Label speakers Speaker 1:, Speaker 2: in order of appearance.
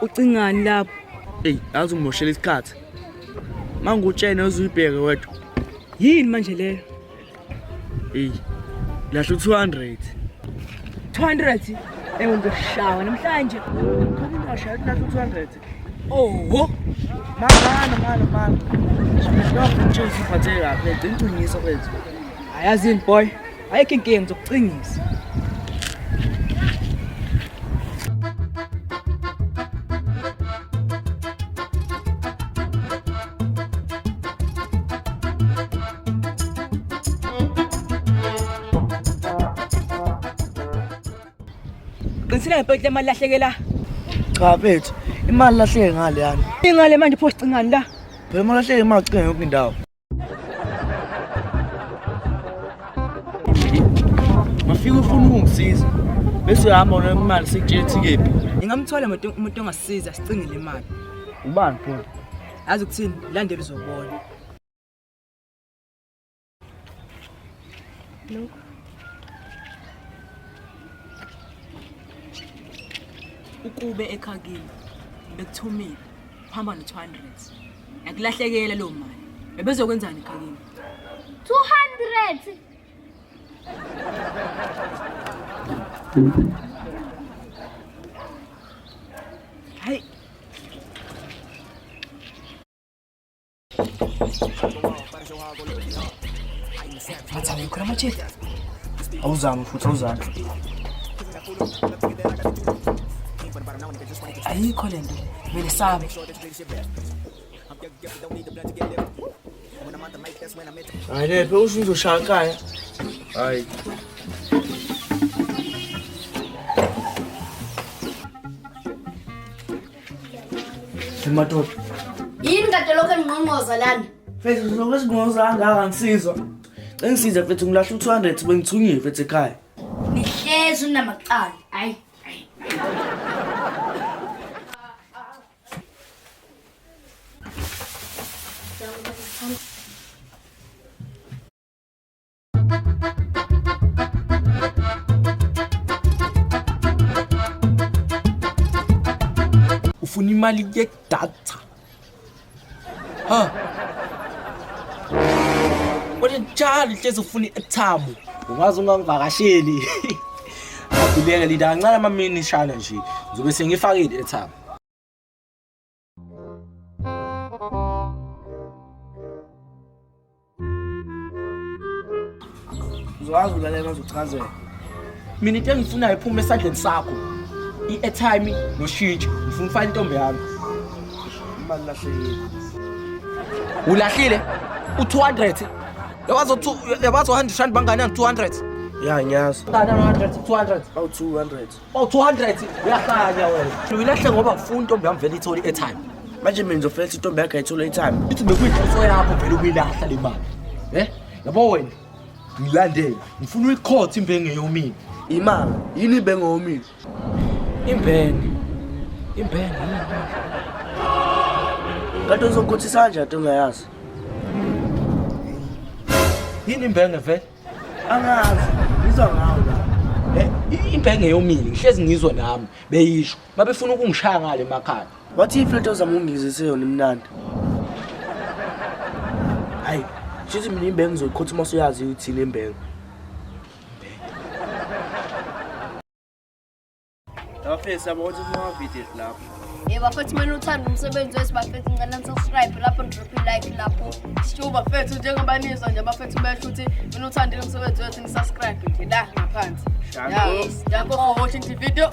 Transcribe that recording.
Speaker 1: Ucingani lapho?
Speaker 2: Eyi, yazi ungimoshela isikhathi. Mangikutshene uzuyibheke wedwa.
Speaker 1: Yini manje leyo?
Speaker 2: Eyi, lahla u-200.
Speaker 1: 200? Ewe ngizoshawa namhlanje.
Speaker 2: Ngashaya lahla u-200.
Speaker 1: Oho!
Speaker 2: Mana mana mana. Lokho ngitshela usiphathe kahle, ngicingisa kwethu.
Speaker 1: Ayazini boy, ayikho inkinga ngizokucingisa. Qinisile ngempela imali lahleke la.
Speaker 2: Cha mfethu, imali lahleke ngale yani.
Speaker 1: Ingale manje pho sicingani la?
Speaker 2: Phela imali lahleke imali ucinga yonke indawo. Mafika ufuna ukungisiza. Bese uyahamba unemali sekutshela ukuthi kephi.
Speaker 1: Ngingamthola umuntu ongasisiza sicinge le mali.
Speaker 2: Ubani pho?
Speaker 1: Yazi ukuthini? Landela uzobona.
Speaker 3: Lokhu.
Speaker 1: Ukube ekhakini bekuthumile uhamba no-200 yakulahlekela leyo mali bebezokwenzani ekhakini
Speaker 3: 200.
Speaker 1: Hayi. Bathi ayikho amachitha.
Speaker 2: Awuzame futhi awuzame.
Speaker 1: Ayikho lento. Vele sabe.
Speaker 2: Hayi lephe usho uzoshaya kaya. Hayi. Madoda.
Speaker 3: Yini kade lokho engqongqoza lana?
Speaker 2: Mfethu lokho esingqongqoza kangaka ngisizwa. Engisiza mfethu ngilahla u-200 bengithunyiwe mfethu ekhaya.
Speaker 3: Nihlezi unamacala. Hayi. hayi.
Speaker 4: Ufuna imali yedatha. Ha. Kodwa njalo hlezi ufuna i-airtime. Ungaze ungangivakasheli. Akhuleka linda kancane amamini shana nje. Ngizobe sengifakile i-airtime.
Speaker 2: Uzokwazi ulalela uzochazela.
Speaker 4: Mina into engifunayo iphume esandleni sakho. I-airtime noshintsho. Ngifuna ukufaka intombi yami.
Speaker 2: Imali lahlekile.
Speaker 4: Ulahlile u-200. Yabazo yabazo 100 rand banganani 200.
Speaker 2: Ya ngiyazi.
Speaker 4: Banganani 100 200.
Speaker 2: Awu 200.
Speaker 4: Oh 200 uyahlanya wena. Uyilahle ngoba ufuna intombi yami vele ithole i-airtime.
Speaker 2: Manje mina ngizofela ukuthi intombi yakho ayithole i-airtime.
Speaker 4: Ithi bekuyinhloso yakho vele ukuyilahla le mali. Eh? Yabo wena ngilandele. Ngifuna uyikhothe imbenge yomile.
Speaker 2: Imali yini imbenge yomile?
Speaker 4: Imbenge. Imbenge yini?
Speaker 2: Kanti uzokhothisa kanjani into ongayazi?
Speaker 4: Yini imbenge vele?
Speaker 2: Angazi, ngizwa ngawo la.
Speaker 4: Eh, imbenge yomile ngihlezi ngizwa nami beyisho babefuna ukungishaya ngale emakhaya.
Speaker 2: Wathi ifleti ozama ukungizise yona imnandi. Hayi, shuthi mina imbenge ngizoyikhotha uma usuyazi ukuthi imbenge. Bafethu yabo ukuthi kuma-video lapho.
Speaker 3: Hey bafethu mina uthanda umsebenzi wethu bafethu ngicela nisubscribe lapho drop like lapho.
Speaker 5: Sho bafethu njengoba nizwa nje bafethu besho ukuthi mina uthandile umsebenzi wethu ni subscribe nje la ngaphansi.
Speaker 2: Danko.
Speaker 5: Yes, danko for watching the video.